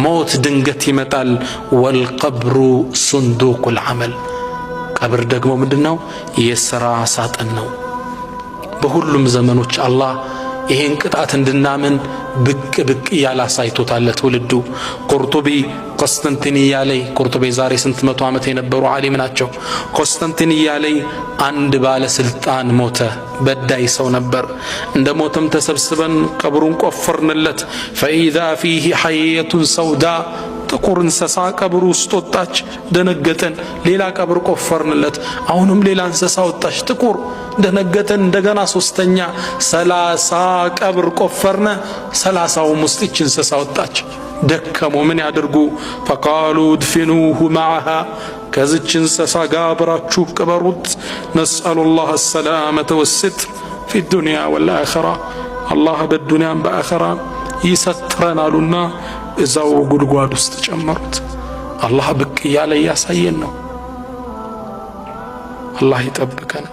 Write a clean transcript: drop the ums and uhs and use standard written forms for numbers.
ሞት ድንገት ይመጣል። والقبر صندوق العمل፣ ቀብር ደግሞ ምንድን ነው? የሥራ ሳጥን ነው። በሁሉም ዘመኖች አላህ ይሄን ቅጣት እንድናምን ብቅ ብቅ እያለ አሳይቶታል ለትውልዱ። ቁርጡቢ ቆስጠንጢንያ ላይ፣ ቁርጡቢ ዛሬ ስንት መቶ ዓመት የነበሩ ዓሊም ናቸው። ቆስጠንጢንያ ላይ አንድ ባለስልጣን ሞተ። በዳይ ሰው ነበር። እንደ ሞተም ተሰብስበን ቀብሩን ቆፈርንለት። فإذا فيه حية سوداء፣ ጥቁር እንስሳ ቀብሩ ውስጥ ወጣች። ደነገጠን። ሌላ ቀብር ቆፈርንለት። አሁንም ሌላ እንስሳ ወጣች፣ ጥቁር። ደነገጠን። እንደገና ሶስተኛ 30 ቀብር ቆፈርነ። 30ውም ውስጥ ይች እንስሳ ወጣች። ደከሙ። ምን ያድርጉ? فقالوا ادفنوه معها፣ ከዝች እንስሳ ጋር አብራችሁ ቅበሩት። نسأل الله السلامة والستر في الدنيا والآخرة፣ አላህ በዱንያም በአኸራ ይሰትረን አሉና እዛው ጉድጓድ ውስጥ ጨመሩት። አላህ ብቅ እያለ እያሳየን ነው። አላህ ይጠብቀን።